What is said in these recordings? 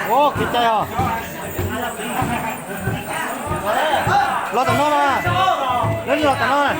Ua kev cai os. Los tom no na. Los, los tom no na.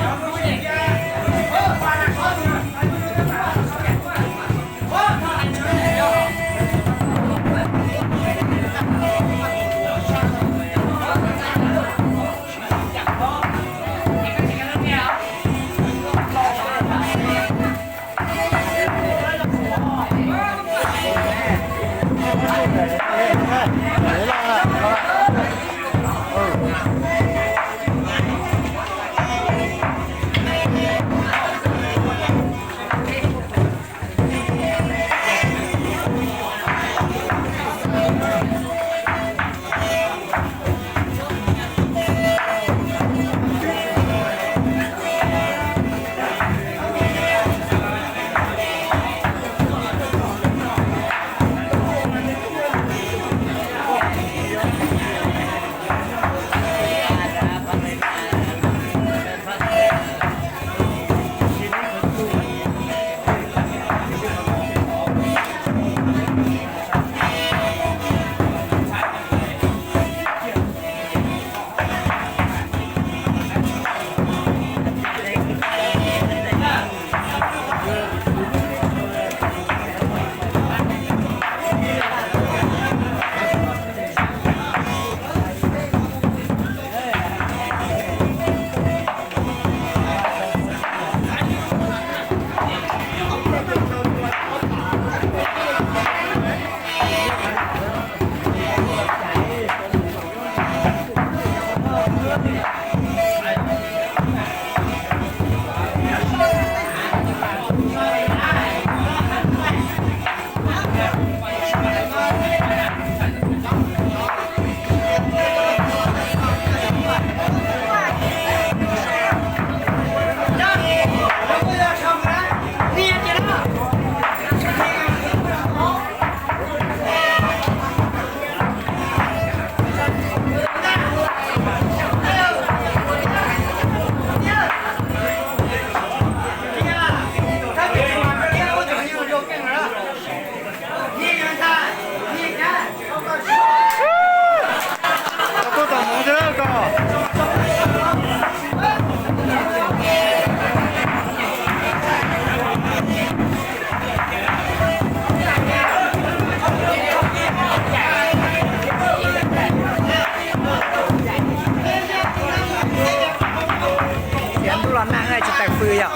Yog ntuj los nag tsis tawm fws yom.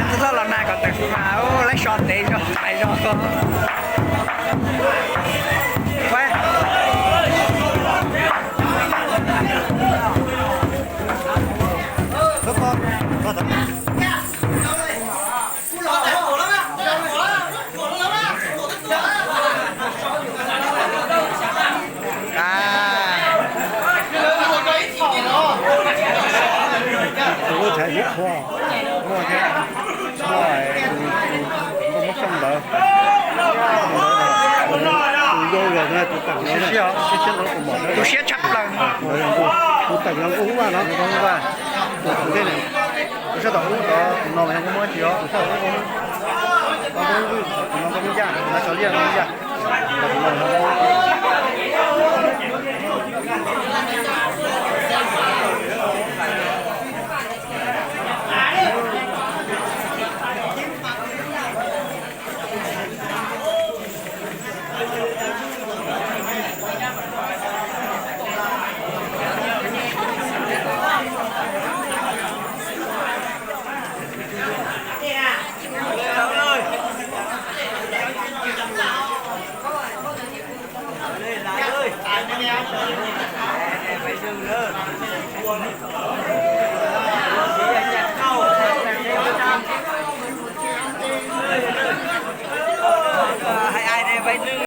Ntuj los nag kom tawm fws mas laib so ntev zog pais zog. Tus kuj txhais lub qhua, muaj thiab, muaj tus nkauj muab xyooj ntawd, tus ntawd, tus yau yog tus tawm no, tus siab tshaj plaws, tus tawm no nkauj hub vaj no, nkauj hub vaj, tus tawm ntej, tus sab tom ub tod tus no mas yog nkauj muab tsis yog tus sab tom ub, tus no nkauj hub yaj, tus no nkauj hub yaj, tus no nkauj hub yaj. Tus no nkauj hub yaj.